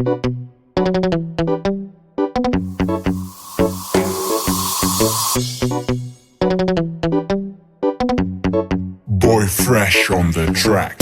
Boy Fresh on the track.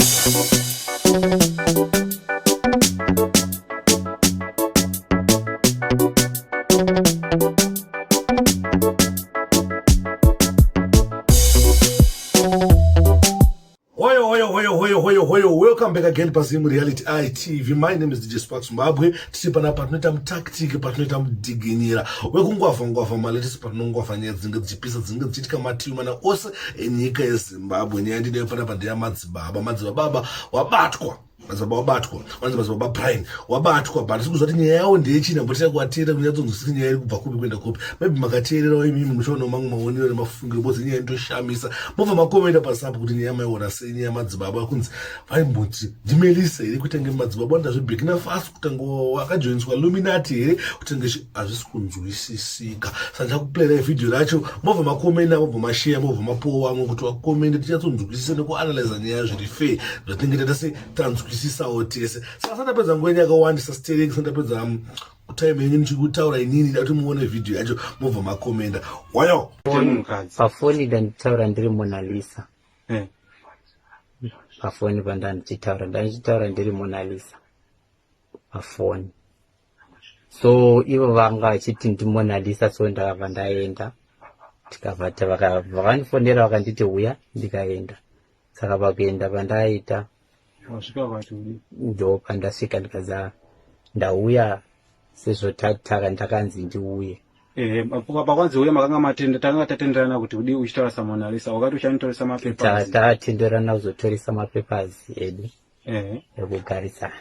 Hoyo, hoyo, hoyo, hoyo, hoyo, hoyo. Welcome back again paZim Reality ITV. My name is DJ Sparks Zimbabwe. Tiri panapa patinoita mutactic, patinoita mudiginyira wekungwavha ngwavha malatest, patinongwavha nyaya dzinenge dzichipisa, dzinenge dzichiitika mativi mana ose enyika yeZimbabwe. Nyaya ndinayo panapa ndeyamadzibaba. Madzibaba wabatwa madzibaba wabatwa, vanzi madzibaba Brian wabatwa, but tiri kuti nyaya yawo ndeyechina, but tiri kuvateerera kunyatsonzwisisa nyaya iri kubva kupi kuenda kupi. Maybe makateererawo imimi muchaonawo mamwe maonero nemafungiro, because nyaya inotoshamisa. Mobva makomenda pasapo kuti nyaya maiona sei, nyaya madzibaba kunzi vaimboti ndimelisa here, kuita nge madzibaba vanoita zveburkina Faso, kutanga wakajoiniswa Illuminati here, kutanga hazvisi kunzwisisika. Saka ndichakuplayera vhidhiyo racho, mobva makomenda, mobva masheya, mobva mapowo vamwe kuti vakomende, tichanyatsonzwisisa nekuanalyza nyaya zviri fair, zvatinenge taita se tanzwisisawo tese. Saka sandapedza nguva yenyu yakawandisa stereki, sandapedza time yenyu ndichikutaura inini, da kuti muone vhidhiyo yacho, mobva makomenda. Wayo. Pafoni ndanditaura ndiri Monalisa. Pafoni pandandichitaura, ndandichitaura ndiri Monalisa pafoni. So ivo vanga vachiti ndiMonalisa, so ndakabva ndaenda, tikabva vakandifonera, vakanditi uya, ndikaenda. Saka pakuenda pandaita, Wasvika kwati udi? Ndo pandasvika, ndikaza ndauya sezvo tataka ndakanzi ndiuye. Ehe, pakwanzi uye makanga matenda, takanga tatenderana kuti udi uchitaura saMonalisa, wakati uchanitoresa mapapers. Tatenderana kuzotoresa mapapers edu ekugarisana.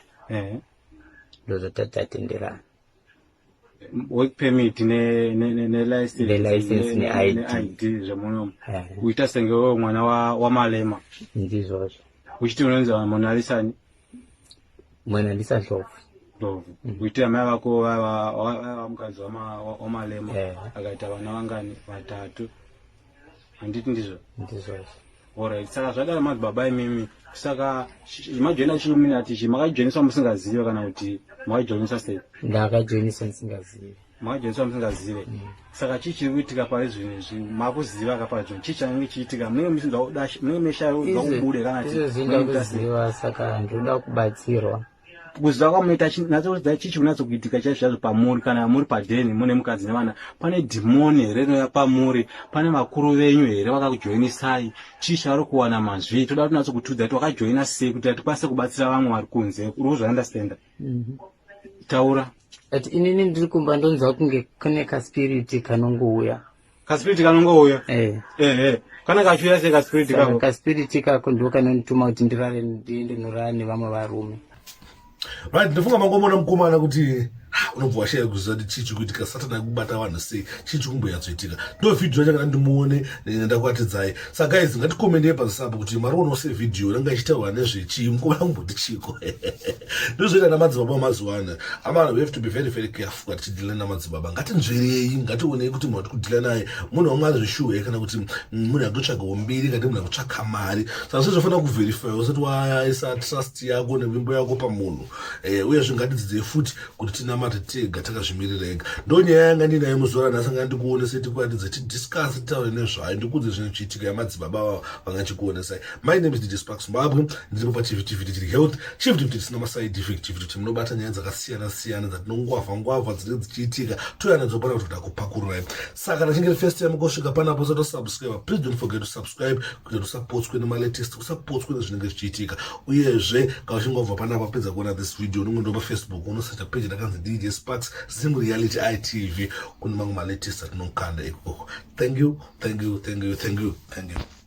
Ndozvatatatenderana. Work permit ne license. Ne-license, ne-ID. Ne-ID zvemunomu. Uita senge wewe mwana waMalema. Ndizvozvo. Uchiti unonzi Monalisa ni? Monalisa Ndlovu. Ndlovu. Uiti amai vako vaiva mukadzi waMalema. Akaita vana vangani? Vatatu, handiti ndizvo? Ndizvozvo. Alright, saka zvadaro madzibaba imimi, saka majoina chiLuminati ichi, makajoiniswa musingazive kana kuti makajoiniswa sei? Ndakajoiniswa ndisingazivi. Makajoiniswa musingazive. Saka chii chiri kuitika pari zvinhu izvi makuziva ka pari zvinhu? Chii chanenge chiitika? Munenge musinzwa, munenge meshaya kubude kana kuti Izvozvi munoita sei? Ndakuziva, saka ndinoda kubatsirwa. Kuziva kwamunoita, natsokuziva chii chikunatsokuitika chaizvo chaizvo pamuri? Kana muri padheni mune mukadzi nevana, pane dhimoni here rinouya pamuri? Pane vakuru venyu here vakakujoinisai? Chii chavari kuwana mazvii? Toda kuti natsokutudza kuti wakajoina sei, kuti tikwanise kubatsira vamwe vari kunze. Uri kuzviunderstanda? Taura. But inini ndiri kumba, ndonzwa kunge kune kaspiriti kanongouya. Kaspiriti kanongouya? Eh. Ehe, kana kachiuya sei kaspiriti Saka kako? Kaspiriti kako ndo kanondituma kuti ndirare, ndiende norara nevamwe varume. Right, ndofunga mangomona mukomana kuti ah, unobva washaya kuziva kuti chii chikuitika, Satani ari kubata vanhu sei, chii chikumbonyatsoitika. Ndo vhidhiyo yacho, kana ndimuone ndakuratidzai. Saka guys, ngatikomendei pazisapo kuti marionawo sevhidhiyo ranga ichitaurwa nezvechii, mukomana kumboti chiko. Ndozvoita namadzibaba mazuva ano. Amana, we have to be very very careful kana tichidhila namadzibaba. Ngatinzverei, ngationei kuti munhu atiri kudhila naye munhu waMwari zveshuwa here, kana kuti munhu akutotsvagawo mbiri, kana munhu akutsvaka mari. Saka sezvofanira kuverify usati waisa trust yako nevimbo yako pamunhu. Uyezve ngatidzidzei futi kuti tinamate tega, takazvimirira ega. Ndo nyaya yanga ndinayo muzuva ranhasi, anga ndikuonese, tikuratidze, tidiscuss, titaure nezvayo, ndikudze zvinhu zvichiitika yamadzibaba ava vanga chikuonesai. My name is DJ Sparks Zimbabwe. Ndiripo pachivhitivhiti chiri health, chivhitivhiti chisina maside effect, chivhitivhiti munobata nyaya dzakasiyana siyana dzatinongwavha ngwavha dzinenge dzichiitika, touya nadzo pana kuti kupakururai. Saka kana chinge first time kusvika panapo usati wasubscribe, please don't forget to subscribe kuita usapotswe nemalatest, usapotswe nezvinenge zvichiitika. Uyezve kana uchinge wabva panapa, apedza kuona this video, unonge ndo paFacebook, unosearcha page rakanzi DJ Sparks Zim Reality ITV. Kune mamwe malatest atinokanda ikoko. Thank you, thank you, thank you, thank you, thank you.